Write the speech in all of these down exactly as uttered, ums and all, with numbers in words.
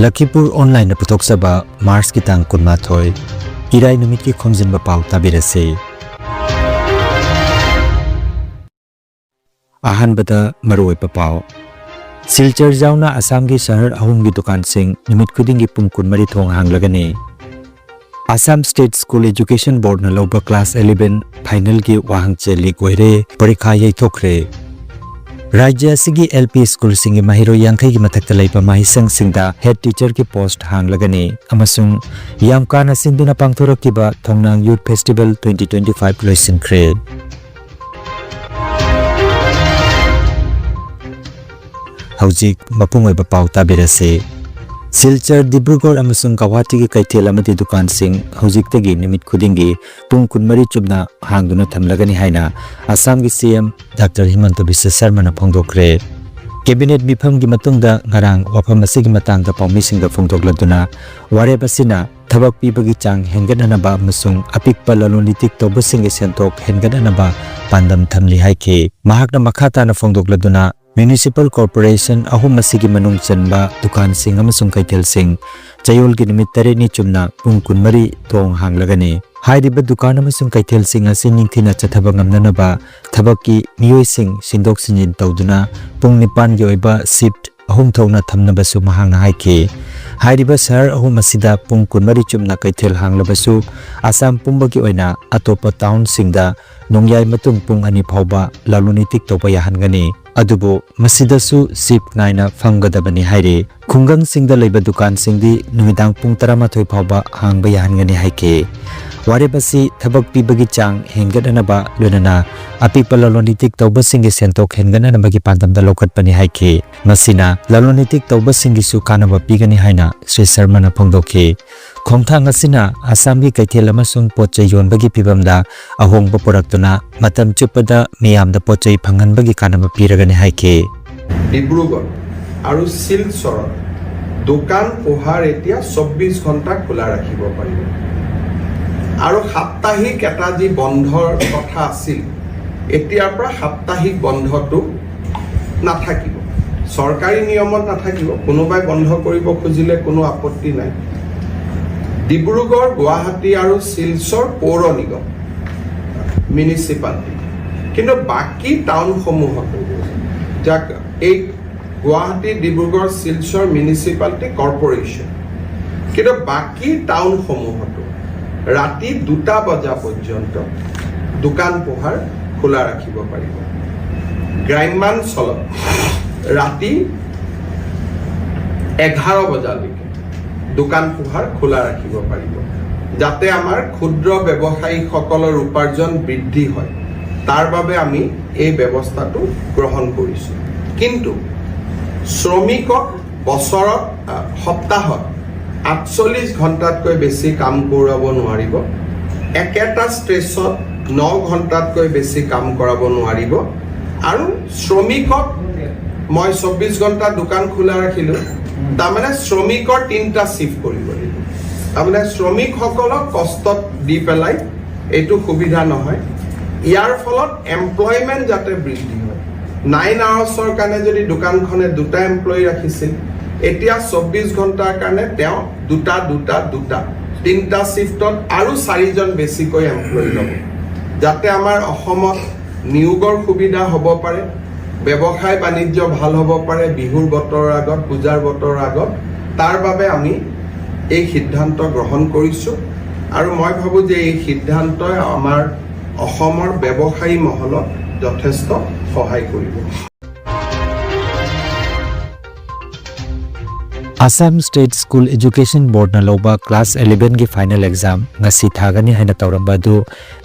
ꯂꯈꯤꯄꯨꯔ ꯑꯣꯟꯂꯥꯏꯟꯅ ꯄꯨꯊꯣꯛꯆꯕ ꯃꯥꯔꯆꯀꯤ ꯇꯥꯡ ꯀꯨꯟꯃꯥꯊꯣꯏ, ꯏꯔꯥꯏ ꯅꯨꯃꯤꯠꯀꯤ ꯈꯣꯝꯖꯤꯟꯕ ꯄꯥꯎ ꯇꯥꯕꯤꯔꯁꯤ꯫ ꯑꯍꯥꯟꯕꯗ ꯃꯔꯨꯑꯣꯏꯕ ꯄꯥꯎ꯫ ꯁꯤꯜꯆꯔ ꯌꯥꯎꯅ ꯑꯁꯥꯝꯒꯤ ꯁꯍꯔ ꯑꯍꯨꯝꯒꯤ ꯗꯨꯀꯥꯟꯁꯤꯡ ꯅꯨꯃꯤꯠ ꯈꯨꯗꯤꯡꯒꯤ ꯄꯨꯡ ꯀꯨꯟꯃꯔꯤ ꯊꯣꯡ ꯍꯥꯡꯂꯒꯅꯤ꯫ ꯑꯁꯥꯝ ꯁ꯭ꯇꯦꯠ ꯁ꯭ꯀꯨꯜ ꯑꯦꯖꯨꯀꯦꯁꯟ ꯕꯣꯔꯗꯅ ꯂꯧꯕ ꯀ꯭ꯂꯥꯁ ꯑꯦꯂꯦꯚꯦꯟ ꯐꯥꯏꯅꯦꯜꯒꯤ ꯋꯥꯍꯪ ꯆꯦ ꯂꯤꯛ ꯑꯣꯏꯔꯦ, ꯄꯔꯤꯈꯥ ꯌꯩꯊꯣꯛꯈ꯭ꯔꯦ꯫ ꯔꯥꯖ꯭ꯌ ꯑꯁꯤꯒꯤ ꯑꯦꯜ ꯄꯤ ꯁ꯭ꯀꯨꯜꯁꯤꯡꯒꯤ ꯃꯍꯩꯔꯣꯏ ꯌꯥꯡꯈꯩꯒꯤ ꯃꯊꯛꯇ ꯂꯩꯕ ꯃꯍꯩꯁꯪꯁꯤꯡꯗ ꯍꯦꯗ ꯇꯤꯆꯔꯒꯤ ꯄꯣꯁ꯭ꯠ ꯍꯥꯡꯂꯒꯅꯤ ꯑꯃꯁꯨꯡ ꯌꯥꯝ ꯀꯥꯅ ꯁꯤꯟꯗꯨꯅ ꯄꯥꯡꯊꯣꯔꯛꯈꯤꯕ ꯊꯣꯡꯅꯥꯡ youth festival twenty twenty five ꯂꯣꯏꯁꯤꯟꯈ꯭ꯔꯦ꯫ ꯍꯧꯖꯤꯛ ꯃꯄꯨꯡ ꯑꯣꯏꯕ ꯄꯥꯎ ꯇꯥꯕꯤꯔꯁꯤ꯫ ꯁꯤꯜꯆꯔ, ꯗꯤꯕ꯭ꯔꯨꯒꯔ ꯑꯃꯁꯨꯡ ꯒꯧꯍꯥꯇꯤꯒꯤ ꯀꯩꯊꯦꯜ ꯑꯃꯗꯤ ꯗꯨꯀꯥꯟꯁꯤꯡ ꯍꯧꯖꯤꯛꯇꯒꯤ ꯅꯨꯃꯤꯠ ꯈꯨꯗꯤꯡꯒꯤ ꯄꯨꯡ ꯀꯨꯟꯃꯔꯤ ꯆꯨꯞꯅ ꯍꯥꯡꯗꯨꯅ ꯊꯝꯂꯒꯅꯤ ꯍꯥꯏꯅ ꯑꯁꯥꯝꯒꯤ ꯁꯤ ꯑꯦꯝ ꯗꯥꯛꯇꯔ ꯍꯤꯃꯟꯇ ꯕꯤꯁ꯭ꯋ ꯁꯔꯃꯅ ꯐꯣꯡꯗꯣꯛꯈ꯭ꯔꯦ꯫ ꯀꯦꯕꯤꯅꯦꯠ ꯃꯤꯐꯝꯒꯤ ꯃꯇꯨꯡꯗ ꯉꯔꯥꯡ ꯋꯥꯐꯝ ꯑꯁꯤꯒꯤ ꯃꯇꯥꯡꯗ ꯄꯥꯎꯃꯤꯁꯤꯡꯗ ꯐꯣꯡꯗꯣꯛꯂꯗꯨꯅ, ꯋꯥꯔꯦꯞ ꯑꯁꯤꯅ ꯊꯕꯛ ꯄꯤꯕꯒꯤ ꯆꯥꯡ ꯍꯦꯟꯒꯠꯅꯅꯕ ꯑꯃꯁꯨꯡ ꯑꯄꯤꯛꯄ ꯂꯂꯣꯟ ꯏꯇꯤꯛ ꯇꯧꯕꯁꯤꯡꯒꯤ ꯁꯦꯟꯊꯣꯛ ꯍꯦꯟꯒꯠꯅꯅꯕ ꯄꯥꯟꯗꯝ ꯊꯝꯂꯤ ꯍꯥꯏꯈꯤ꯫ ꯃꯍꯥꯛꯅ ꯃꯈꯥ ꯇꯥꯅ ꯐꯣꯡꯗꯣꯛꯂꯗꯨꯅ, ꯃ꯭ꯌꯨꯅꯤꯁꯤꯄꯥꯜ ꯀꯣꯔꯄꯣꯔꯦꯁꯟ ꯑꯍꯨꯝ ꯑꯁꯤꯒꯤ ꯃꯅꯨꯡ ꯆꯟꯕ ꯗꯨꯀꯥꯟꯁꯤꯡ ꯑꯃꯁꯨꯡ ꯀꯩꯊꯦꯜꯁꯤꯡ ꯆꯌꯣꯜꯒꯤ ꯅꯨꯃꯤꯠ ꯇꯔꯦꯠꯅꯤ ꯆꯨꯝꯅ ꯄꯨꯡ ꯀꯨꯟꯃꯔꯤ ꯊꯣꯡ ꯍꯥꯡꯂꯒꯅꯤ꯫ ꯍꯥꯏꯔꯤꯕ ꯗꯨꯀꯥꯟ ꯑꯃꯁꯨꯡ ꯀꯩꯊꯦꯜꯁꯤꯡ ꯑꯁꯤ ꯅꯤꯡꯊꯤꯅ ꯆꯠꯊꯕ ꯉꯝꯅꯅꯕ ꯊꯕꯛꯀꯤ ꯃꯤꯑꯣꯏꯁꯤꯡ ꯁꯤꯟꯗꯣꯛ ꯁꯤꯟꯖꯤꯟ ꯇꯧꯗꯨꯅ ꯄꯨꯡ ꯅꯤꯄꯥꯟꯒꯤ ꯑꯣꯏꯕ ꯁꯤꯐ꯭ꯠ ꯑꯍꯨꯝ ꯊꯣꯛꯅ ꯊꯝꯅꯕꯁꯨ ꯃꯍꯥꯛꯅ ꯍꯥꯏꯈꯤ꯫ ꯍꯥꯏꯔꯤꯕ ꯁꯍꯔ ꯑꯍꯨꯝ ꯑꯁꯤꯗ ꯄꯨꯡ ꯀꯨꯟꯃꯔꯤ ꯆꯨꯝꯅ ꯀꯩꯊꯦꯜ ꯍꯥꯡꯂꯕꯁꯨ, ꯑꯁꯥꯝ ꯄꯨꯝꯕꯒꯤ ꯑꯣꯏꯅ ꯑꯇꯣꯞꯄ ꯇꯥꯎꯟꯁꯤꯡꯗ ꯅꯣꯡꯌꯥꯏ ꯃꯇꯨꯡ ꯄꯨꯡ ꯑꯅꯤ ꯐꯥꯎꯕ ꯂꯂꯣꯟ ꯏꯇꯤꯛ ꯇꯧꯕ ꯌꯥꯍꯟꯒꯅꯤ꯫ ꯑꯗꯨꯕꯨ ꯃꯁꯤꯗꯁꯨ ꯁꯤꯐ꯭ꯠ ꯅꯥꯏꯅ ꯐꯝꯒꯗꯕꯅꯤ ꯍꯥꯏꯔꯤ꯫ ꯈꯨꯡꯒꯪꯁꯤꯡꯗ ꯂꯩꯕ ꯗꯨꯀꯥꯟꯁꯤꯡꯗꯤ ꯅꯨꯃꯤꯗꯥꯡ ꯄꯨꯡ ꯇꯔꯥꯃꯥꯊꯣꯏ ꯐꯥꯎꯕ ꯍꯥꯡꯕ ꯌꯥꯍꯟꯒꯅꯤ ꯍꯥꯏꯈꯤ꯫ ꯋꯥꯔꯦꯞ ꯑꯁꯤ ꯊꯕꯛ ꯄꯤꯕꯒꯤ ꯆꯥꯡ ꯍꯦꯟꯒꯠꯅꯅꯕ, ꯂꯣꯏꯅꯅ ꯑꯄꯤꯛꯄ ꯂꯂꯣꯟ ꯏꯇꯤꯛ ꯇꯧꯕꯁꯤꯡꯒꯤ ꯁꯦꯟꯊꯣꯛ ꯍꯦꯟꯒꯠꯅꯅꯕꯒꯤ ꯄꯥꯟꯗꯝꯗ ꯂꯧꯈꯠꯄꯅꯤ ꯍꯥꯏꯈꯤ꯫ ꯃꯁꯤꯅ ꯂꯂꯣꯟ ꯏꯇꯤꯛ ꯇꯧꯕꯁꯤꯡꯒꯤꯁꯨ ꯀꯥꯟꯅꯕ ꯄꯤꯒꯅꯤ ꯍꯥꯏꯅ ꯁ꯭ꯔꯤ ꯁꯔꯃꯅ ꯐꯣꯡꯗꯣꯛꯈꯤ꯫ ꯈꯣꯡꯊꯥꯡ ꯑꯁꯤꯅ ꯑꯁꯥꯝꯒꯤ ꯀꯩꯊꯦꯜ ꯑꯃꯁꯨꯡ ꯄꯣꯠ ꯆꯩ ꯌꯣꯟꯕꯒꯤ ꯐꯤꯚꯝꯗ ꯑꯍꯣꯡꯕ ꯄꯨꯔꯛꯇꯨꯅ ꯃꯇꯝ ꯆꯨꯞꯄꯗ ꯃꯤꯌꯥꯝꯗ ꯄꯣꯠ ꯆꯩ ꯐꯪꯍꯟꯕꯒꯤ ꯀꯥꯟꯅꯕ ꯄꯤꯔꯒꯅꯤ ꯍꯥꯏꯈꯤ꯫ ডিব্ৰুগড় আৰু শিলচৰৰ দোকান পোহাৰ এতিয়া চৌব্বিছ ঘণ্টা খোলা ৰাখিব পাৰিব। আৰু সাপ্তাহিক এটা যি বন্ধৰ কথা আছিল, এতিয়াৰ পৰা সাপ্তাহিক বন্ধটো নাথাকিব। চৰকাৰী নিয়মত নাথাকিব, কোনোবাই বন্ধ কৰিব খুজিলে কোনো আপত্তি নাই। ডিব্ৰুগড়, গুৱাহাটী আৰু শিলচৰ পৌৰ নিগম, মিউনিচিপালিটি, কিন্তু বাকী টাউনসমূহতো, যাক এই গুৱাহাটী, ডিব্ৰুগড়, শিলচৰ মিউনিচিপালিটি কৰ্পৰেশ্যন, কিন্তু বাকী টাউনসমূহতো ৰাতি দুটা বজা পৰ্যন্ত দোকান পোহাৰ খোলা ৰাখিব পাৰিব। গ্ৰাম্যাঞ্চলত ৰাতি এঘাৰ বজালৈকে দোকান পোহাৰ খোলা ৰাখিব পাৰিব, যাতে আমাৰ ক্ষুদ্ৰ ব্যৱসায়ীসকলৰ উপাৰ্জন বৃদ্ধি হয়। তাৰ বাবে আমি এই ব্যৱস্থাটো গ্ৰহণ কৰিছোঁ। কিন্তু শ্ৰমিকক বছৰত, আহ, সপ্তাহত আঠচল্লিছ ঘণ্টাতকৈ বেছি কাম কৰোৱাব নোৱাৰিব। একেটা ষ্ট্ৰেচত ন ঘণ্টাতকৈ বেছি কাম কৰাব নোৱাৰিব। আৰু শ্ৰমিকক মই চৌব্বিছ ঘণ্টা দোকান খোলা ৰাখিলোঁ, তাৰমানে শ্ৰমিকৰ তিনিটা চিফ্ট কৰিব লাগিব। তাৰমানে শ্ৰমিকসকলক কষ্টত দি পেলাই এইটো সুবিধা নহয়। ইয়াৰ ফলত এমপ্লয়মেণ্ট যাতে বৃদ্ধি হয়। নাইন আৱাৰ্ছৰ কাৰণে যদি দোকানখনে দুটা এমপ্লয়ী ৰাখিছিল, এতিয়া চৌব্বিছ ঘণ্টাৰ কাৰণে তেওঁ দুটা, দুটা, দুটা, তিনিটা চিফ্টত আৰু চাৰিজন বেছিকৈ এমপ্লয়ী ল'ব, যাতে আমাৰ অসমত নিয়োগৰ সুবিধা হ'ব পাৰে, ব্যৱসায় বাণিজ্য ভাল হ'ব পাৰে বিহুৰ বতৰৰ আগত, পূজাৰ বতৰৰ আগত। তাৰ বাবে আমি এই সিদ্ধান্ত গ্ৰহণ কৰিছোঁ আৰু মই ভাবোঁ যে এই সিদ্ধান্তই আমাৰ অসমৰ ব্যৱসায়ী মহলক যথেষ্ট সহায় কৰিব। Assam State School Education Board ꯅ ꯂꯧꯕ class eleven ꯒꯤ final exam ꯉꯁꯤ ꯊꯥꯒꯅꯤ ꯍꯥꯏꯅ ꯇꯧꯔꯝꯕ ꯑꯗꯨ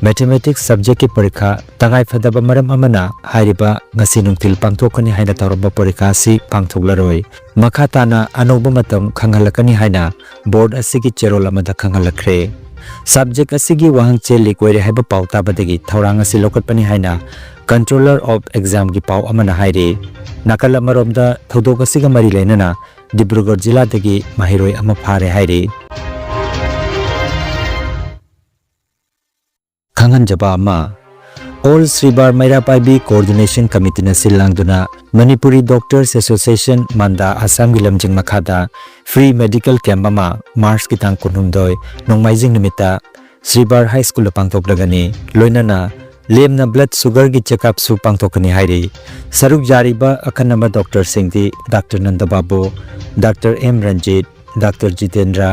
Mathematics subject ꯀꯤ ꯄꯔꯤꯈꯥ ꯇꯉꯥꯏ ꯐꯗꯕ ꯃꯔꯝ ꯑꯃꯅ ꯍꯥꯏꯔꯤꯕ ꯉꯁꯤ ꯅꯨꯡꯊꯤꯜ ꯄꯥꯡꯊꯣꯛꯀꯅꯤ ꯍꯥꯏꯅ ꯇꯧꯔꯝꯕ ꯄꯔꯤꯈꯥ ꯑꯁꯤ ꯄꯥꯡꯊꯣꯛꯂꯔꯣꯏ꯫ ꯃꯈꯥ ꯇꯥꯅ ꯑꯅꯧꯕ ꯃꯇꯝ ꯈꯪꯍꯜꯂꯛꯀꯅꯤ ꯍꯥꯏꯅ board ꯑꯁꯤꯒꯤ ꯆꯦꯔꯣꯜ ꯑꯃꯗ ꯈꯪꯍꯜꯂꯛꯈ꯭ꯔꯦ꯫ Subject ꯑꯁꯤꯒꯤ ꯋꯥꯍꯪ ꯆꯦ leak ꯑꯣꯏꯔꯦ ꯍꯥꯏꯕ ꯄꯥꯎ ꯇꯥꯕꯗꯒꯤ ꯊꯧꯔꯥꯡ ꯑꯁꯤ ꯂꯧꯈꯠꯄꯅꯤ ꯍꯥꯏꯅ Controller of Exam ꯒꯤ ꯄꯥꯎ ꯑꯃꯅ ꯍꯥꯏꯔꯤ꯫ ꯅꯥꯀꯜ ꯑꯃꯔꯣꯝꯗ ꯊꯧꯗꯣꯛ ꯑꯁꯤꯒ ꯃꯔꯤ ꯂꯩꯅꯅ ꯗꯤꯕ꯭ꯔꯨꯒꯔ ꯖꯤꯂꯥꯗꯒꯤ ꯃꯍꯩꯔꯣꯏ ꯑꯃ ꯐꯥꯔꯦ ꯍꯥꯏꯔꯤ꯫ ꯈꯪꯍꯟꯖꯕ ꯑꯃ, ꯑꯣꯜ ꯁ꯭ꯔꯤꯕꯥꯔ ꯃꯩꯔꯥ ꯄꯥꯏꯕꯤ ꯀꯣꯑꯣꯔꯗꯤꯅꯦꯁꯟ ꯀꯃꯤꯇꯤꯅ ꯁꯤꯜ ꯂꯥꯡꯗꯨꯅ ꯃꯅꯤꯄꯨꯔꯤ ꯗꯣꯛꯇꯔꯁ ꯑꯦꯁꯣꯁꯤꯌꯦꯁꯟ ꯃꯟꯗꯥ ꯑꯁꯥꯝꯒꯤ ꯂꯝꯖꯤꯡ ꯃꯈꯥꯗ ꯐ꯭ꯔꯤ ꯃꯦꯗꯤꯀꯦꯜ ꯀꯦꯝꯞ ꯑꯃ ꯃꯥꯔꯆꯀꯤ ꯇꯥꯡ ꯀꯨꯟꯍꯨꯝꯗꯣꯏ ꯅꯣꯡꯃꯥꯏꯖꯤꯡ ꯅꯨꯃꯤꯠꯇ ꯁ꯭ꯔꯤꯕꯥꯔ ꯍꯥꯏ ꯁ꯭ꯀꯨꯜꯗ ꯄꯥꯡꯊꯣꯛꯂꯒꯅꯤ꯫ ꯂꯣꯏꯅꯅ ꯂꯦꯝꯅ ꯕ꯭ꯂꯗ ꯁꯨꯒꯔꯒꯤ ꯆꯦꯛꯑꯞꯁꯨ ꯄꯥꯡꯊꯣꯛꯀꯅꯤ ꯍꯥꯏꯔꯤ꯫ ꯁꯔꯨꯛ ꯌꯥꯔꯤꯕ ꯑꯈꯟꯅꯕ ꯗꯣꯛꯇꯔꯁꯤꯡꯗꯤ doctor Nandababu, doctor M Ranjit, doctor Jitendra,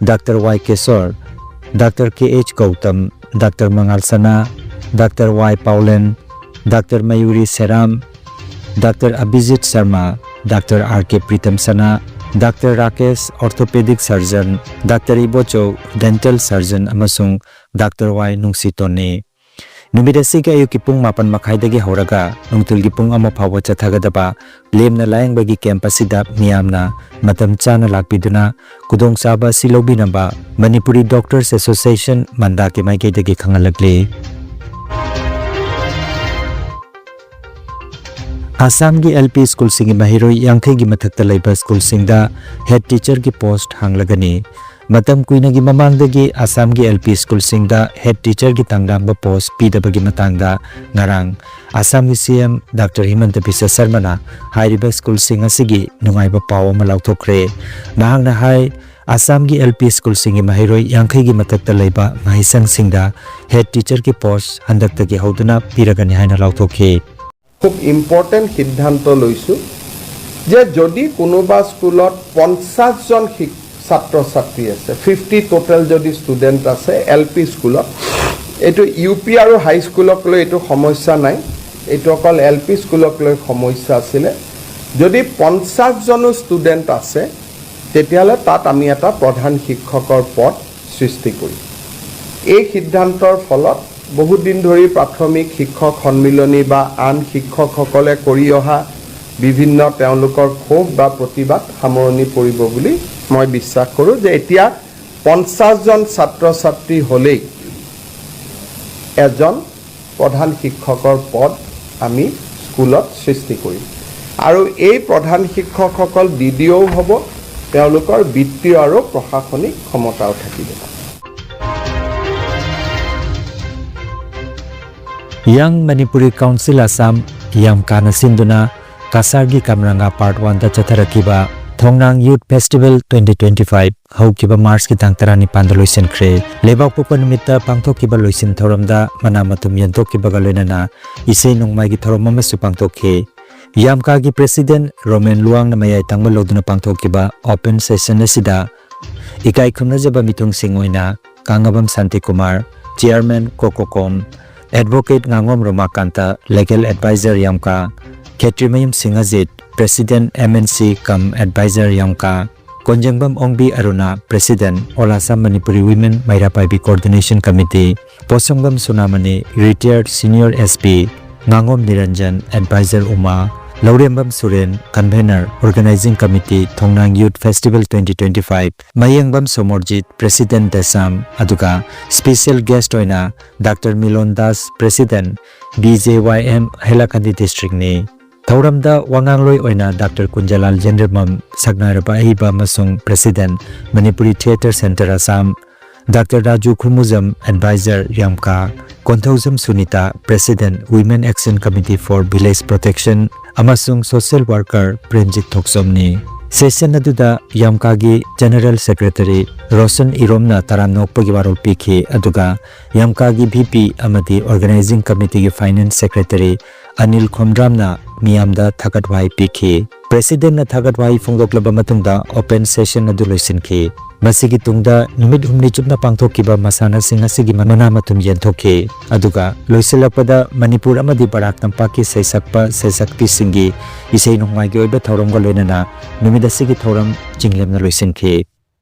doctor Y Kesor, doctor K H Gautam, doctor Mangal Sana, doctor Y Paulen, doctor Mayuri Seram, doctor Abhijit Sharma, doctor R K Pritam Sana, doctor Rakesh orthopaedic surgeon, doctor Ibochou dental surgeon ꯑꯃꯁꯨꯡ ꯗꯥꯛꯇꯔ ꯋꯥꯏ ꯅꯨꯡꯁꯤꯇꯣꯟꯅꯤ꯫ ꯅꯨꯃꯤꯠ ꯑꯁꯤꯒꯤ ꯑꯌꯨꯛꯀꯤ ꯄꯨꯡ ꯃꯥꯄꯟ ꯃꯈꯥꯏꯗꯒꯤ ꯍꯧꯔꯒ ꯅꯨꯡꯊꯤꯜꯒꯤ ꯄꯨꯡ ꯑꯃ ꯐꯥꯎꯕ ꯆꯠꯊꯒꯗꯕ ꯂꯦꯝꯅ ꯂꯥꯌꯦꯡꯕꯒꯤ ꯀꯦꯝꯞ ꯑꯁꯤꯗ ꯃꯤꯌꯥꯝꯅ ꯃꯇꯝ ꯆꯥꯅ ꯂꯥꯛꯄꯤꯗꯨꯅ ꯈꯨꯗꯣꯡꯆꯥꯕ ꯑꯁꯤ ꯂꯧꯕꯤꯅꯕ ꯃꯅꯤꯄꯨꯔꯤ ꯗꯣꯛꯇꯔꯁ ꯑꯦꯁꯣꯁꯤꯌꯦꯁꯟ ꯃꯟꯗꯥꯒꯤ ꯃꯥꯏꯀꯩꯗꯒꯤ ꯈꯪꯍꯜꯂꯛꯂꯤ꯫ ꯑꯁꯥꯝꯒꯤ ꯑꯦꯜ ꯄꯤ ꯁ꯭ꯀꯨꯜꯁꯤꯡꯒꯤ ꯃꯍꯩꯔꯣꯏ ꯌꯥꯡꯈꯩꯒꯤ ꯃꯊꯛꯇ ꯂꯩꯕ ꯁ꯭ꯀꯨꯜꯁꯤꯡꯗ ꯍꯦꯗ ꯇꯤꯆꯔꯒꯤ ꯄꯣꯁꯠ ꯍꯥꯡꯂꯒꯅꯤ꯫ ꯃꯇꯝ ꯀꯨꯏꯅꯒꯤ ꯃꯃꯥꯡꯗꯒꯤ ꯑꯁꯥꯝꯒꯤ ꯑꯦꯜ ꯄꯤ ꯁ꯭ꯀꯨꯜꯁꯤꯡꯗ ꯍꯦꯗ ꯇꯤꯆꯔꯒꯤ ꯇꯥꯡꯂꯥꯝꯕ ꯄꯣꯁꯠ ꯄꯤꯗꯕꯒꯤ ꯃꯇꯥꯡꯗ ꯉꯔꯥꯡ ꯑꯁꯥꯝꯒꯤ ꯁꯤ ꯑꯦꯝ ꯗꯥꯛꯇꯔ ꯍꯤꯃꯟꯇ ꯕꯤꯁ꯭ꯋ ꯁꯔꯃꯅ ꯍꯥꯏꯔꯤꯕ ꯁ꯭ꯀꯨꯜꯁꯤꯡ ꯑꯁꯤꯒꯤ ꯅꯨꯡꯉꯥꯏꯕ ꯄꯥꯎ ꯑꯃ ꯂꯥꯎꯊꯣꯛꯈ꯭ꯔꯦ꯫ ꯃꯍꯥꯛꯅ ꯍꯥꯏ, ꯑꯁꯥꯝꯒꯤ ꯑꯦꯜ ꯄꯤ ꯁ꯭ꯀꯨꯜꯁꯤꯡꯒꯤ ꯃꯍꯩꯔꯣꯏ ꯌꯥꯡꯈꯩꯒꯤ ꯃꯊꯛꯇ ꯂꯩꯕ ꯃꯍꯩꯁꯪꯁꯤꯡꯗ ꯍꯦꯗ ꯇꯤꯆꯔꯒꯤ ꯄꯣꯁꯠ ꯍꯟꯗꯛꯇꯒꯤ ꯍꯧꯗꯨꯅ ꯄꯤꯔꯒꯅꯤ ꯍꯥꯏꯅ ꯂꯥꯎꯊꯣꯛꯈꯤ꯫ খুব ইম্পৰ্টেণ্ট সিদ্ধান্ত লৈছোঁ যে যদি কোনোবা স্কুলত পঞ্চাছজন শিক ছাত্ৰ ছাত্ৰী আছে, ফিফটি টোটেল যদি ষ্টুডেণ্ট আছে এল পি স্কুলত, এইটো ইউ পি আৰু হাইস্কুলক লৈ এইটো সমস্যা নাই, এইটো অকল এল পি স্কুলক লৈ সমস্যা আছিলে। যদি পঞ্চাছজনো ষ্টুডেণ্ট আছে, তেতিয়াহ'লে তাত আমি এটা প্ৰধান শিক্ষকৰ পদ সৃষ্টি কৰিম। এই সিদ্ধান্তৰ ফলত বহুত দিন ধৰি প্ৰাথমিক শিক্ষক সন্মিলনী বা আন শিক্ষকসকলে কৰি অহা বিভিন্ন তেওঁলোকৰ ক্ষোভ বা প্ৰতিবাদ সামৰণি পৰিব বুলি মই বিশ্বাস কৰোঁ যে এতিয়া পঞ্চাছজন ছাত্ৰ ছাত্ৰী হ'লেই এজন প্ৰধান শিক্ষকৰ পদ আমি স্কুলত সৃষ্টি কৰিম আৰু এই প্ৰধান শিক্ষকসকল ডি ডি অ'ও হ'ব, তেওঁলোকৰ বিত্তীয় আৰু প্ৰশাসনিক ক্ষমতাও থাকিব। Young Manipuri Council Assam, ꯌꯥꯝꯀꯥꯅ ꯁꯤꯟꯗꯨꯅ ꯀꯁꯥꯔꯒꯤ ꯀꯝꯔꯪꯒꯥ Part One ꯗ ꯆꯠꯊꯔꯛꯈꯤꯕ ꯊꯣꯡꯅꯥꯡ Youth Festival twenty twenty-five ꯍꯧꯈꯤꯕ ꯃꯥꯔꯆꯀꯤ ꯇꯥꯡ ꯇꯔꯥꯅꯤꯄꯥꯟꯗ ꯂꯣꯏꯁꯤꯟꯈ꯭ꯔꯦ꯫ ꯂꯩꯕꯥꯛꯄꯣꯛꯄ ꯅꯨꯃꯤꯠꯇ ꯄꯥꯡꯊꯣꯛꯈꯤꯕ ꯂꯣꯏꯁꯤꯟ ꯊꯧꯔꯝꯗ ꯃꯅꯥ ꯃꯊꯨꯝ ꯌꯦꯟꯊꯣꯛꯈꯤꯕꯒ ꯂꯣꯏꯅꯅ ꯏꯁꯩ ꯅꯣꯡꯃꯥꯏꯒꯤ ꯊꯧꯔꯝ ꯑꯃꯁꯨ ꯄꯥꯡꯊꯣꯛꯈꯤ꯫ ꯌꯥꯝꯀꯥꯒꯤ President ꯔꯣꯃꯦꯟ ꯂꯨꯋꯥꯡꯅ ꯃꯌꯥꯏ ꯊꯪꯕ ꯂꯧꯗꯨꯅ ꯄꯥꯡꯊꯣꯛꯈꯤꯕ open session ꯑꯁꯤꯗ ꯏꯀꯥꯏ ꯈꯨꯝꯅꯖꯕ ꯃꯤꯊꯨꯡꯁꯤꯡ ꯑꯣꯏꯅ ꯀꯥꯡꯉꯕꯝ Shantikumar, Chairman ꯀꯣꯀꯣꯀꯣꯝ, Advocate ꯉꯥꯉꯣꯝ ꯔꯣꯃꯥꯀꯥꯟꯇ, Legal Advisor ꯌꯥꯝꯀꯥ, ꯈꯦꯇ꯭ꯔꯤꯃꯌꯨꯝ ꯁꯤꯡꯍꯖꯤꯠ, President M N C cum Advisor ꯌꯥꯝꯀꯥ, ꯀꯣꯟꯖꯦꯡꯕꯝ ꯑꯣꯡꯕꯤ ꯑꯔꯨꯅꯥ, President All Assam Manipuri Women ꯃꯩꯔꯥ ꯄꯥꯏꯕꯤ Coordination Committee, ꯄꯣꯠꯁꯪꯕꯝ ꯁꯨꯅꯥꯃꯅꯤ, Retired Senior S P, ꯉꯥꯉꯣꯝ ꯅꯤꯔꯟꯖꯟ, Advisor ꯎꯃꯥ, ꯂꯧꯔꯦꯝꯕꯝ ꯁꯨꯔꯦꯟ, Convener, Organizing Committee, ꯊꯣꯡꯅꯥꯡ Youth Festival twenty twenty-five, ꯃꯌꯦꯡꯕꯝ Somorjit, President ꯗꯦꯁꯥꯝ, ꯑꯗꯨꯒ special guest ꯑꯣꯏꯅ Doctor ꯃꯤꯂꯣꯟ Das, President, B J Y M, ꯍꯩꯂꯥꯀꯟꯗꯤ District ꯅꯤ꯫ ꯊꯧꯔꯝꯗ ꯋꯥꯉꯥꯡꯂꯣꯏ ꯑꯣꯏꯅ Doctor ꯀꯨꯟꯖꯂꯥꯜ ꯌꯦꯟꯗ꯭ꯔꯃꯝ, ꯁꯛꯅꯥꯏꯔꯕ ꯑꯏꯕ ꯑꯃꯁꯨꯡ President, Manipuri Theatre Centre Assam, Doctor Raju ꯈꯨꯔꯃꯨꯖꯝ, Advisor ꯌꯥꯝꯀꯥ, Konthoujam Sunita, President, Women Action Committee for Village Protection, ꯑꯃꯁꯨꯡ social worker Premjit ꯊꯣꯛꯆꯣꯝꯅꯤ꯫ Session ꯑꯗꯨꯗ ꯌꯥꯝꯀꯥꯒꯤ General Secretary ꯔꯣꯁꯟ ꯏꯔꯣꯝꯅ ꯇꯔꯥꯝꯅ ꯑꯣꯛꯄꯒꯤ ꯋꯥꯔꯣꯜ ꯄꯤꯈꯤ, ꯑꯗꯨꯒ ꯌꯥꯝꯀꯥꯒꯤ V P ꯑꯃꯗꯤ Organizing Committeeꯒꯤ Finance Secretary ꯑꯅꯤꯜ ꯈꯣꯝꯗ꯭ꯔꯥꯝꯅ ꯃꯤꯌꯥꯝꯗ ꯊꯥꯒꯠ ꯋꯥꯍꯩ ꯄꯤꯈꯤ꯫ Presidentꯅ ꯊꯥꯒꯠ ꯋꯥꯍꯩ ꯐꯣꯡꯗꯣꯛꯂꯕ ꯃꯇꯨꯡꯗ open session ꯑꯗꯨ ꯂꯣꯏꯁꯤꯟꯈꯤ꯫ ꯃꯁꯤꯒꯤ ꯇꯨꯡꯗ ꯅꯨꯃꯤꯠ ꯍꯨꯝꯅꯤ ꯆꯨꯞꯅ ꯄꯥꯡꯊꯣꯛꯈꯤꯕ ꯃꯁꯥꯟꯅꯁꯤꯡ ꯑꯁꯤꯒꯤ ꯃꯅꯥ ꯃꯊꯨꯝ ꯌꯦꯟꯊꯣꯛꯈꯤ꯫ ꯑꯗꯨꯒ ꯂꯣꯏꯁꯤꯜꯂꯛꯄꯗ ꯃꯅꯤꯄꯨꯔ ꯑꯃꯗꯤ ꯕꯔꯥꯛ ꯇꯝꯄꯥꯛꯀꯤ ꯁꯩꯁꯛꯄ ꯁꯩꯁꯛꯄꯤꯁꯤꯡꯒꯤ ꯏꯁꯩ ꯅꯣꯡꯃꯥꯏꯒꯤ ꯑꯣꯏꯕ ꯊꯧꯔꯝꯒ ꯂꯣꯏꯅꯅ ꯅꯨꯃꯤꯠ ꯑꯁꯤꯒꯤ ꯊꯧꯔꯝ ꯆꯤꯡꯂꯦꯝꯅ ꯂꯣꯏꯁꯤꯟꯈꯤ꯫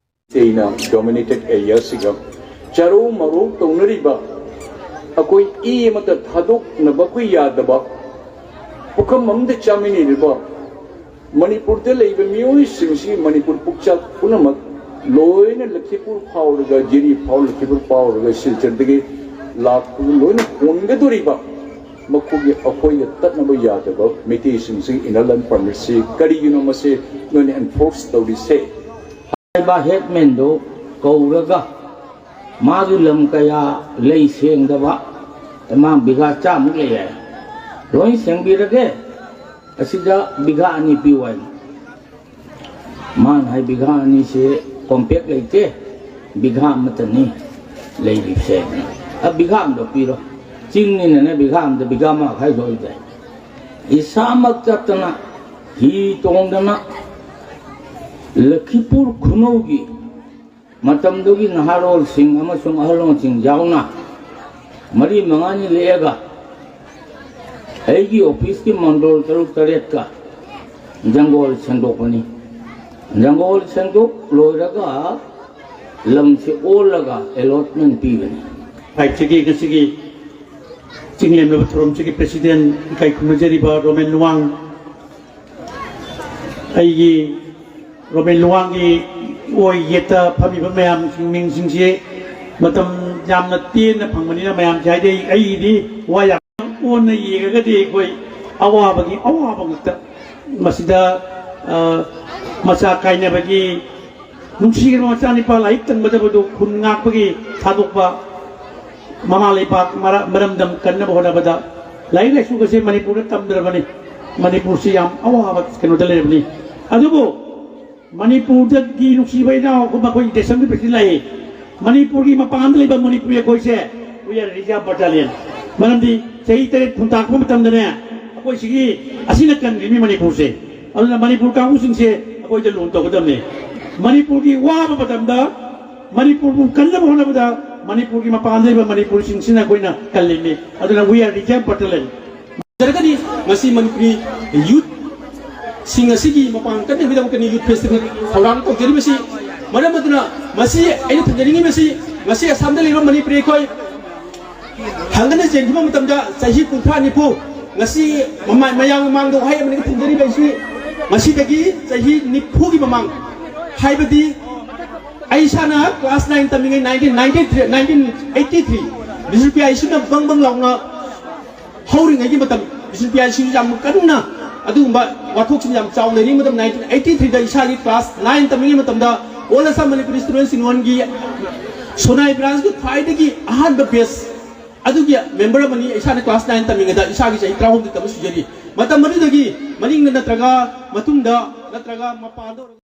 ꯑꯩꯅ dominated areaꯁꯤꯒ ꯆꯔꯧ ꯃꯔꯧ ꯇꯧꯅꯔꯤꯕ, ꯑꯩꯈꯣꯏ ꯏ ꯑꯃꯠꯇ ꯊꯥꯗꯣꯛꯅꯕ ꯑꯩꯈꯣꯏ ꯌꯥꯗꯕ, ꯄꯨꯈꯝ ꯑꯃꯗ ꯆꯥꯃꯤꯟꯅꯔꯤꯕ ꯃꯅꯤꯄꯨꯔꯗ ꯂꯩꯕ ꯃꯤꯑꯣꯏꯁꯤꯡꯁꯤ, ꯃꯅꯤꯄꯨꯔ ꯄꯨꯝꯆꯥꯛ ꯄꯨꯝꯅꯃꯛ ꯂꯣꯏꯅ ꯂꯈꯤꯄꯨꯔ ꯐꯥꯎꯔꯒ, ꯖꯤꯔꯤ ꯐꯥꯎ ꯂꯈꯤꯄꯨꯔ ꯐꯥꯎꯔꯒ ꯁꯤꯜꯆꯔꯗꯒꯤ ꯂꯥꯛꯄꯗ ꯂꯣꯏꯅ ꯍꯣꯟꯒꯗꯧꯔꯤꯕ ꯃꯈꯣꯏꯒꯤ, ꯑꯩꯈꯣꯏꯒ ꯇꯠꯅꯕ ꯌꯥꯗꯕ ꯃꯩꯇꯩꯁꯤꯡꯁꯤ inner line permitꯁꯤ ꯀꯔꯤꯒꯤꯅꯣ ꯃꯁꯤ ꯅꯣꯏꯅ enforce ꯇꯧꯔꯤꯁꯦ? ꯍꯥꯏꯔꯤꯕ headmanꯗꯨ ꯀꯧꯔꯒ ꯃꯥꯒꯤ ꯂꯝ ꯀꯌꯥ ꯂꯩ ꯁꯦꯡꯗꯕ, ꯃꯥ ꯕꯤꯘꯥ ꯆꯥꯃꯨꯛ ꯂꯩ ꯍꯥꯏ꯫ ꯂꯣꯏ ꯁꯦꯡꯕꯤꯔꯒꯦ, ꯑꯁꯤꯗ ꯕꯤꯘꯥ ꯑꯅꯤ ꯄꯤꯌꯨ ꯍꯥꯏꯅ꯫ ꯃꯥꯅ ꯍꯥꯏ, "ꯕꯤꯘꯥ ꯑꯅꯤꯁꯦ compact ꯂꯩꯇꯦ, ꯕꯤꯘꯥ ꯑꯃꯇꯅꯤ ꯂꯩꯔꯤꯕꯁꯦ꯫ ꯑ, ꯕꯤꯘꯥ ꯑꯃꯗ ꯄꯤꯔꯣ, ꯆꯤꯡꯅꯤꯅꯅꯦ, ꯕꯤꯘꯥ ꯑꯃꯗ ꯕꯤꯘꯥ ꯑꯃ ꯃꯈꯥꯏ ꯁꯨ ꯑꯣꯏꯗꯦ꯫" ꯏꯁꯥꯃꯛ ꯆꯠꯇꯅ ꯍꯤ ꯇꯣꯡꯗꯅ ꯂꯈꯤꯄꯨꯔ ꯈꯨꯅꯧꯒꯤ ꯃꯇꯝꯗꯨꯒꯤ ꯅꯍꯥꯔꯣꯜꯁꯤꯡ ꯑꯃꯁꯨꯡ ꯑꯍꯜꯂꯣꯟꯁꯤꯡ ꯌꯥꯎꯅ ꯃꯔꯤ ꯃꯉꯥꯅꯤ ꯂꯦꯛꯑꯒ ꯑꯩꯒꯤ ꯑꯣꯐꯤꯁꯀꯤ ꯃꯟꯗꯣꯜ ꯇꯔꯨꯛ ꯇꯔꯦꯠꯀ ꯖꯪꯒꯣꯜ ꯁꯦꯡꯗꯣꯛꯄꯅꯤ꯫ ꯖꯪꯒꯣꯜ ꯁꯦꯡꯗꯣꯛ ꯂꯣꯏꯔꯒ ꯂꯝꯁꯤ ꯑꯣꯜꯂꯒ allotment ꯄꯤꯕꯅꯤ꯫ ꯐꯥꯏꯚꯁꯤꯒꯤ ꯉꯁꯤꯒꯤ ꯆꯤꯡ ꯂꯦꯝꯂꯕ ꯊꯧꯔꯝꯁꯤꯒꯤ president ꯏꯀꯥꯏ ꯈꯨꯝꯅꯖꯔꯤꯕ ꯔꯣꯃꯦꯟ ꯂꯨꯋꯥꯡ, ꯑꯩꯒꯤ ꯔꯣꯃꯦꯟ ꯂꯨꯋꯥꯡꯒꯤ ꯑꯣꯏ ꯌꯦꯠꯇ ꯐꯝꯃꯤꯕ ꯃꯌꯥꯝꯁꯤꯡ, ꯃꯤꯡꯁꯤꯡꯁꯤ ꯃꯇꯝ ꯌꯥꯝꯅ ꯇꯦꯟꯅ ꯐꯪꯕꯅꯤꯅ ꯃꯌꯥꯝꯁꯦ ꯍꯥꯏꯗꯤ ꯑꯩ-, ꯑꯩꯒꯤꯗꯤ ꯋꯥ ꯌꯥꯝ ꯑꯣꯟꯅ ꯌꯦꯡꯉꯒꯗꯤ ꯑꯩꯈꯣꯏ ꯑꯋꯥꯕꯒꯤ ꯑꯋꯥꯕ ꯉꯥꯛꯇ꯫ ꯃꯁꯤꯗ, ꯑ, ꯃꯆꯥ ꯀꯥꯏꯅꯕꯒꯤ ꯅꯨꯡꯁꯤꯔꯕ ꯃꯆꯥꯅꯤꯄꯥ ꯂꯥꯏꯔꯤꯛ ꯇꯝꯒꯗꯕꯗꯨ ꯈꯨꯟ ꯉꯥꯛꯄꯒꯤ ꯊꯥꯗꯣꯛꯄ, ꯃꯃꯥ ꯂꯩꯄꯥꯛ ꯃꯔ-, ꯃꯔꯝꯗꯝ ꯀꯟꯅꯕ ꯍꯣꯠꯅꯕꯗ ꯂꯥꯏꯔꯤꯛ ꯂꯥꯏꯁꯨꯒꯁꯦ ꯃꯅꯤꯄꯨꯔꯗ ꯇꯝꯗ꯭ꯔꯕꯅꯤ꯫ ꯃꯅꯤꯄꯨꯔꯁꯤ ꯌꯥꯝ ꯑꯋꯥꯕ ꯀꯩꯅꯣꯗ ꯂꯩꯔꯕꯅꯤ꯫ ꯑꯗꯨꯕꯨ ꯃꯅꯤꯄꯨꯔꯗꯒꯤ ꯅꯨꯡꯁꯤꯕ ꯏꯅꯥꯎ ꯃꯈꯣꯏ ꯗꯦꯁꯝꯒꯤ president ꯂꯥꯛꯏ꯫ ꯃꯅꯤꯄꯨꯔꯒꯤ ꯃꯄꯥꯟꯗ ꯂꯩꯕ ꯃꯅꯤꯄꯨꯔꯤ ꯑꯩꯈꯣꯏꯁꯦ, we are reserve battalion꯫ ꯃꯔꯝꯗꯤ ꯆꯍꯤ ꯇꯔꯦꯠ ꯈꯨꯟꯇꯥꯛꯄ ꯃꯇꯝꯗꯅꯦ, ꯑꯩꯈꯣꯏ ꯁꯤꯒꯤ ꯑꯁꯤꯅ ꯀꯟꯈ꯭ꯔꯤꯃꯤ ꯃꯅꯤꯄꯨꯔꯁꯦ꯫ ꯑꯗꯨꯅ ꯃꯅꯤꯄꯨꯔ ꯀꯥꯡꯕꯨꯁꯤꯡꯁꯦ ꯑꯩꯈꯣꯏꯗ ꯂꯨꯟ ꯇꯧꯒꯗꯕꯅꯤ꯫ ꯃꯅꯤꯄꯨꯔꯒꯤ ꯋꯥꯕ ꯃꯇꯝꯗ, ꯃꯅꯤꯄꯨꯔꯕꯨ ꯀꯟꯅꯕ ꯍꯣꯠꯅꯕꯗ ꯃꯅꯤꯄꯨꯔꯒꯤ ꯃꯄꯥꯟꯗ ꯂꯩꯕ ꯃꯅꯤꯄꯨꯔꯤꯁꯤꯡꯁꯤꯅ ꯑꯩꯈꯣꯏꯅ ꯀꯜꯂꯤꯃꯤ꯫ ꯑꯗꯨꯅ we are reserve battalion꯫ ꯖꯔꯒꯅꯤ꯫ ꯉꯁꯤ ꯃꯅꯤꯄꯨꯔꯤ ꯌꯨꯠꯁꯤꯡ ꯑꯁꯤꯒꯤ ꯃꯄꯥꯡꯒꯜ ꯀꯟꯅꯕꯒꯤꯗꯃꯛꯇꯅꯤ youth festival ꯊꯧꯔꯥꯡ ꯇꯧꯖꯔꯤꯕꯁꯤ꯫ ꯃꯔꯝ ꯑꯗꯨꯅ ꯃꯁꯤ ꯑꯩꯅ ꯊꯝꯖꯅꯤꯡꯉꯤꯕꯁꯤ, ꯉꯁꯤ ꯑꯁꯥꯝꯗ ꯂꯩꯕ ꯃꯅꯤꯄꯨꯔꯤ ꯑꯩꯈꯣꯏ ꯍꯪꯒꯠꯅ ꯆꯦꯟꯈꯤꯕ ꯃꯇꯝꯗ ꯆꯍꯤ ꯀꯨꯟꯊ꯭ꯔꯥ ꯅꯤꯐꯨ, ꯉꯁꯤ ꯃꯃꯥ-, ꯃꯌꯥꯝ ꯃꯃꯥꯡꯗ ꯋꯥꯍꯩ ꯑꯃꯅꯤ ꯊꯝꯖꯔꯤꯕ ꯑꯩꯁꯤ, ꯉꯁꯤꯗꯒꯤ ꯆꯍꯤ ꯅꯤꯐꯨꯒꯤ ꯃꯃꯥꯡ, ꯍꯥꯏꯕꯗꯤ ꯑꯩ ꯏꯁꯥꯅ class nine ꯇꯝꯃꯤꯉꯩ nineteen ninety three, nineteen eighty three, ꯕꯤꯁꯅꯨꯄ꯭ꯔꯤꯌꯥ ꯏꯁꯨꯅ ꯕꯪ ꯕꯪ ꯂꯥꯎꯅ ꯍꯧꯔꯤꯉꯩꯒꯤ ꯃꯇꯝ, ꯕꯤꯁꯅꯨꯄ꯭ꯔꯤꯌꯥ ꯏꯁꯨ ꯌꯥꯝ ꯀꯟꯅ ꯑꯗꯨꯒꯨꯝꯕ ꯋꯥꯊꯣꯛꯁꯤꯡ ꯌꯥꯝ ꯆꯥꯎꯅ ꯂꯩꯔꯤꯉꯩ ꯃꯇꯝ, nineteen eighty three ꯗ ꯏꯁꯥꯒꯤ class nine ꯇꯝꯃꯤꯉꯩ ꯃꯇꯝꯗ All Assam Manipuri Students Union ꯒꯤ ꯁꯣꯅꯥꯏ branch ꯀꯤ ꯈ꯭ꯋꯥꯏꯗꯒꯤ ꯑꯍꯥꯟꯕ batch ꯑꯗꯨꯒꯤ ꯃꯦꯝꯕꯔ ꯑꯃꯅꯤ꯫ ꯏꯁꯥꯅ ꯀ꯭ꯂꯥꯁ ꯅꯥꯏꯟ ꯇꯝꯃꯤꯉꯩꯗ ꯏꯁꯥꯒꯤ ꯆꯍꯤ ꯇꯔꯥꯍꯨꯝꯗꯣꯏ ꯇꯝꯕ ꯁꯨꯖꯔꯤ꯫ ꯃꯇꯝ ꯑꯗꯨꯗꯒꯤ ꯃꯅꯤꯡꯗ ꯅꯠꯇ꯭ꯔꯒ ꯃꯇꯨꯡꯗ ꯅꯠꯇ꯭ꯔꯒ ꯃꯄꯥꯟꯗ ꯑꯣꯏꯔꯒ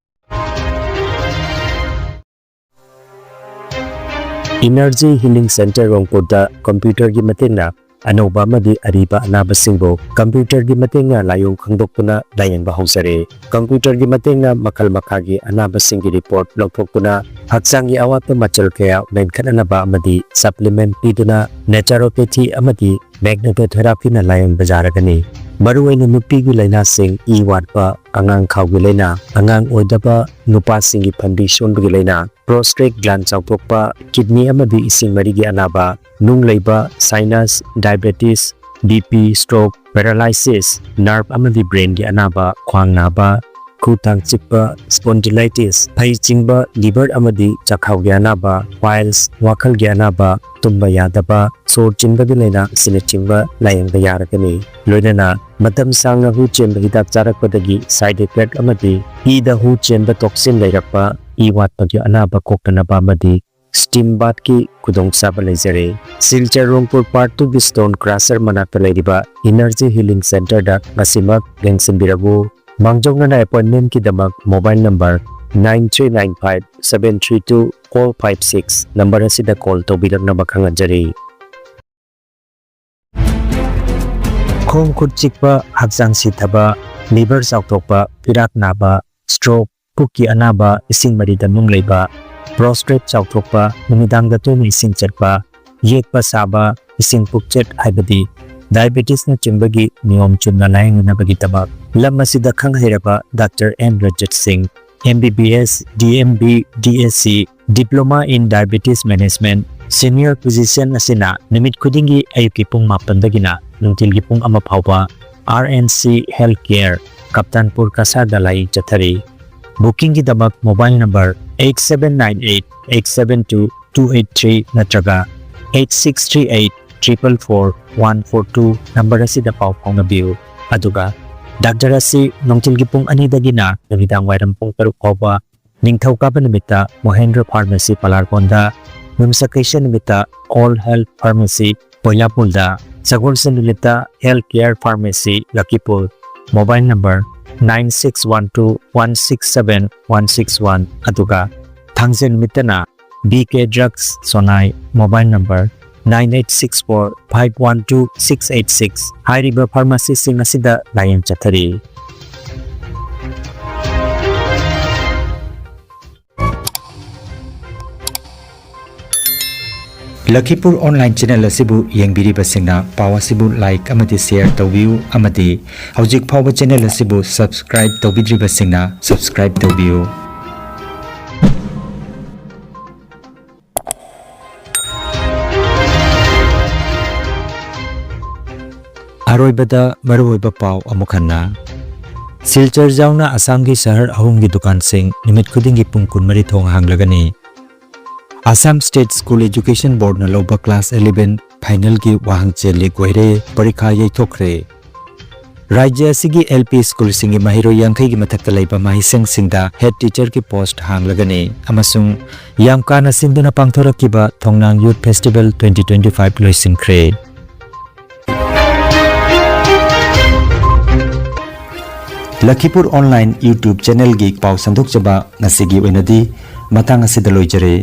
Energy Healing Center ꯔꯣꯡꯄꯨꯔꯗ ꯀꯝꯄ꯭ꯌꯨꯇꯔꯒꯤ ꯃꯇꯦꯡꯅ ꯑꯅꯧꯕ ꯑꯃꯗꯤ ꯑꯔꯤꯕ ꯑꯅꯥꯕꯁꯤꯡꯕꯨ ꯀꯝꯄ꯭ꯌꯨꯇꯔꯒꯤ ꯃꯇꯦꯡꯅ ꯂꯥꯏꯑꯣꯡ ꯈꯪꯗꯣꯛꯇꯨꯅ ꯂꯥꯌꯦꯡꯕ ꯍꯧꯖꯔꯦ꯫ ꯀꯝꯄ꯭ꯌꯨꯇꯔꯒꯤ ꯃꯇꯦꯡꯅ ꯃꯈꯜ ꯃꯈꯥꯒꯤ ꯑꯅꯥꯕꯁꯤꯡꯒꯤ ꯔꯤꯄꯣꯔꯠ ꯂꯧꯊꯣꯛꯇꯨꯅ ꯍꯛꯆꯥꯡꯒꯤ ꯑꯋꯥꯠꯄ ꯃꯆꯜ ꯀꯌꯥ ꯃꯦꯟꯈꯠꯅꯅꯕ ꯑꯃꯗꯤ ꯁꯄ꯭ꯂꯤꯃꯦꯟꯠ ꯄꯤꯗꯨꯅ ꯅꯦꯆꯔꯣꯄꯦꯊꯤ ꯑꯃꯗꯤ ꯃꯦꯒꯅꯦꯇꯣꯊꯦꯔꯥꯄꯤꯅ ꯂꯥꯌꯦꯡꯕ ꯌꯥꯔꯒꯅꯤ꯫ ꯃꯔꯨꯑꯣꯏꯅ ꯅꯨꯄꯤꯒꯤ ꯂꯥꯏꯅꯥꯁꯤꯡ, ꯏ ꯋꯥꯠꯄ, ꯑꯉꯥꯡ ꯈꯥꯎꯒꯤ ꯂꯥꯏꯅꯥ, ꯑꯉꯥꯡ ꯑꯣꯏꯗꯕ, ꯅꯨꯄꯥꯁꯤꯡꯒꯤ ꯐꯟꯕꯤ ꯁꯣꯟꯕꯒꯤ ꯂꯥꯏꯅꯥ, ꯄ꯭ꯔꯣꯁꯇꯦꯠ ꯒ꯭ꯂꯥꯟ ꯆꯥꯎꯊꯣꯛꯄ, ꯀꯤꯗꯅꯤ ꯑꯃꯗꯤ ꯏꯁꯤꯡ ꯃꯔꯤꯒꯤ ꯑꯅꯥꯕ, ꯅꯨꯡ ꯂꯩꯕ, sinus, diabetes, B P, stroke, paralysis, nerve ꯑꯃꯗꯤ ꯕ꯭ꯔꯦꯟꯒꯤ ꯑꯅꯥꯕ, ꯈ꯭ꯋꯥꯡ ꯅꯥꯕ, ꯈꯨ ꯇꯥꯡ ꯆꯤꯛꯄ, ꯁ꯭ꯄꯣꯟꯗꯤꯂꯥꯏꯇꯤꯁ, ꯐꯩ ꯆꯤꯡꯕ, ꯂꯤꯚꯔ ꯑꯃꯗꯤ ꯆꯥꯛꯈꯥꯎꯒꯤ ꯑꯅꯥꯕ, ꯄꯥꯏꯜꯁ, ꯋꯥꯈꯜꯒꯤ ꯑꯅꯥꯕ, ꯇꯨꯝꯕ ꯌꯥꯗꯕ, ꯁꯣꯔ ꯆꯤꯟꯕꯒꯤ ꯂꯥꯏꯅꯥ ꯑꯁꯤꯅꯆꯤꯡꯕ ꯂꯥꯌꯦꯡꯕ ꯌꯥꯔꯒꯅꯤ꯫ ꯂꯣꯏꯅꯅ ꯃꯇꯝ ꯁꯥꯡꯅ ꯍꯨ ꯆꯦꯟꯕ ꯍꯤꯗꯥꯛ ꯆꯥꯔꯛꯄꯗꯒꯤ ꯁꯥꯏꯗ ꯏꯐꯦꯛ ꯑꯃꯗꯤ ꯏꯗ ꯍꯨ ꯆꯦꯟꯕ ꯇꯣꯛꯁꯤꯟ ꯂꯩꯔꯛꯄ, ꯏ ꯋꯥꯠꯄꯒꯤ ꯑꯅꯥꯕ ꯀꯣꯛꯇꯅꯕ ꯑꯃꯗꯤ ꯁ꯭ꯇꯤꯝ ꯕꯥꯊꯀꯤ ꯈꯨꯗꯣꯡꯆꯥꯕ ꯂꯩꯖꯔꯦ꯫ ꯁꯤꯜꯆꯔ ꯔꯣꯡꯄꯨꯔ ꯄꯥꯔꯠ ꯇꯨꯒꯤ ꯁ꯭ꯇꯣꯟ ꯀ꯭ꯔꯁꯔ ꯃꯅꯥꯛꯇ ꯂꯩꯔꯤꯕ ꯏꯅꯔꯖꯤ ꯍꯤꯂꯤꯡ ꯁꯦꯟꯇꯔꯗ ꯉꯁꯤꯃꯛ ꯌꯦꯡꯁꯤꯟꯕꯤꯔꯛꯎ꯫ ꯃꯥꯡꯖꯧꯅꯅ ꯑꯦꯄꯣꯏꯟꯃꯦꯟꯠꯀꯤꯗꯃꯛ mobile number nine three nine five seven three two four five six number ꯑꯁꯤꯗ ꯀꯣꯜ ꯇꯧꯕꯤꯔꯛꯅꯕ ꯈꯪꯍꯟꯖꯔꯤ꯫ ꯈꯣꯡ ꯈꯨꯠ ꯆꯤꯛꯄ, ꯍꯛꯆꯥꯡ ꯁꯤꯊꯕ, ꯂꯤꯚꯔ ꯆꯥꯎꯊꯣꯛꯄ, ꯄꯤꯔꯥꯛ ꯅꯥꯕ, ꯁ꯭ꯇ꯭ꯔꯣꯛ, ꯄꯨꯛꯀꯤ ꯑꯅꯥꯕ, ꯏꯁꯤꯡ ꯃꯔꯤꯗ ꯅꯨꯡ ꯂꯩꯕ, ꯄ꯭ꯔꯣꯁꯇ꯭ꯔꯦꯠ ꯆꯥꯎꯊꯣꯛꯄ, ꯅꯨꯃꯤꯗꯥꯡꯗ ꯇꯣꯏꯅ ꯏꯁꯤꯡ ꯆꯠꯄ, ꯌꯦꯛꯄ ꯁꯥꯕ, ꯏꯁꯤꯡ ꯄꯨꯛꯆꯠ ꯍꯥꯏꯕꯗꯤ ꯗꯥꯏꯕꯦꯇꯤꯁꯅꯆꯤꯡꯕꯒꯤ ꯅꯤꯌꯣꯝ ꯆꯨꯝꯅ ꯂꯥꯌꯦꯡꯅꯅꯕꯒꯤꯗꯃꯛ ꯂꯝ ꯑꯁꯤꯗ ꯈꯪ ꯍꯩꯔꯕ ꯗꯥꯛꯇꯔ ꯑꯦꯟ ꯔꯖꯠ ꯁꯤꯡ, M B B S, D M B, D S C, Diploma in Diabetes Management, Senior Physician ꯑꯁꯤꯅ ꯅꯨꯃꯤꯠ ꯈꯨꯗꯤꯡꯒꯤ ꯑꯌꯨꯛꯀꯤ ꯄꯨꯡ ꯃꯥꯄꯟꯗꯒꯤꯅ ꯅꯨꯡꯊꯤꯜꯒꯤ ꯄꯨꯡ ꯑꯃ ꯐꯥꯎꯕ R N C health care, Kaptanpur ꯀꯁꯥꯔꯗ ꯂꯥꯌꯦꯡ ꯆꯠꯊꯔꯤ꯫ ꯕꯨꯀꯤꯡꯒꯤꯗꯃꯛ mobile number eight seven nine eight eight seven two two eight three ꯅꯠꯇ꯭ꯔꯒ eight six three eight triple four one four two number ꯑꯁꯤꯗ ꯄꯥꯎ ꯐꯥꯎꯅꯕꯤꯌꯨ꯫ ꯑꯗꯨꯒ ꯗꯥꯛꯇꯔ ꯑꯁꯤ ꯅꯨꯡꯊꯤꯜꯒꯤ ꯄꯨꯡ ꯑꯅꯤꯗꯒꯤꯅ ꯅꯨꯃꯤꯗꯥꯡ ꯋꯥꯏꯔꯝ ꯄꯨꯡ ꯇꯔꯨꯛ ꯐꯥꯎꯕ ꯅꯤꯡꯊꯧꯀꯥꯕ ꯅꯨꯃꯤꯠꯇ ꯃꯣꯍꯦꯟꯗ꯭ꯔ ꯐꯥꯔꯃꯥꯁꯤ ꯄꯂꯥꯔꯒꯣꯟꯗ ꯌꯨꯝꯁꯀꯩꯁ ꯅꯨꯃꯤꯠꯇ All Health Pharmacy ꯄꯣꯏꯂꯥꯄꯨꯜꯗ, ꯁꯒꯣꯜꯁꯦꯟ ꯅꯨꯃꯤꯠꯇ Health Care Pharmacy ꯂꯛꯈꯤꯄꯨꯔ, mobile number nine six one two one six seven one six one, ꯑꯗꯨꯒ ꯊꯥꯡꯖ ꯅꯨꯃꯤꯠꯇꯅ B K Drugs ꯁꯣꯅꯥꯏ, mobile number nine eight six four five one two six eight six ꯍꯥꯏꯔꯤꯕ pharmacyꯁꯤꯡ ꯑꯁꯤꯗ ꯂꯥꯌꯦꯡ ꯆꯠꯊꯔꯤ꯫ ꯂꯈꯤꯄꯨꯔ online channel ꯑꯁꯤꯕꯨ ꯌꯦꯡꯕꯤꯔꯤꯕꯁꯤꯡꯅ ꯄꯥꯎ ꯑꯁꯤꯕꯨ like ꯑꯃꯗꯤ share ꯇꯧꯕꯤꯌꯨ, ꯑꯃꯗꯤ ꯍꯧꯖꯤꯛ ꯐꯥꯎꯕ channel ꯑꯁꯤꯕꯨ subscribe ꯇꯧꯕꯤꯗ꯭ꯔꯤꯕꯁꯤꯡꯅ subscribe ꯇꯧꯕꯤꯌꯨ꯫ ꯑꯔꯣꯏꯕꯗ ꯃꯔꯨꯑꯣꯏꯕ ꯄꯥꯎ ꯑꯃꯨꯛ ꯍꯟꯅ꯫ ꯁꯤꯜꯆꯔ ꯌꯥꯎꯅ ꯑꯁꯥꯝꯒꯤ ꯁꯍꯔ ꯑꯍꯨꯝꯒꯤ ꯗꯨꯀꯥꯟꯁꯤꯡ ꯅꯨꯃꯤꯠ ꯈꯨꯗꯤꯡꯒꯤ ꯄꯨꯡ ꯀꯨꯟꯃꯔꯤ ꯊꯣꯡ ꯍꯥꯡꯂꯒꯅꯤ꯫ Assam State School Education Boardꯅ ꯂꯧꯕ class eleven finalꯒꯤ ꯋꯥꯍꯪꯆꯦ leak ꯑꯣꯏꯔꯦ, ꯄꯔꯤꯈꯥ ꯌꯩꯊꯣꯛꯈ꯭ꯔꯦ꯫ ꯔꯥꯖ꯭ꯌ ꯑꯁꯤꯒꯤ L P schoolꯁꯤꯡꯒꯤ ꯃꯍꯩꯔꯣꯏ ꯌꯥꯡꯈꯩꯒꯤ ꯃꯊꯛꯇ ꯂꯩꯕ ꯃꯍꯩꯁꯪꯁꯤꯡꯗ head teacherꯒꯤ post ꯍꯥꯡꯂꯒꯅꯤ ꯑꯃꯁꯨꯡ ꯌꯥꯝ ꯀꯥꯅ ꯁꯤꯟꯗꯨꯅ ꯄꯥꯡꯊꯣꯔꯛꯈꯤꯕ ꯊꯣꯡꯅꯥꯡ Youth Festival twenty twenty-five ꯂꯣꯏꯁꯤꯟꯈ꯭ꯔꯦ꯫ ꯂꯈꯤꯄꯨꯔ online YouTube channelꯒꯤ ꯄꯥꯎ ꯁꯟꯗꯣꯛꯆꯕ ꯉꯁꯤꯒꯤ ꯑꯣꯏꯅꯗꯤ ꯃꯇꯥꯡ ꯑꯁꯤꯗ ꯂꯣꯏꯖꯔꯦ꯫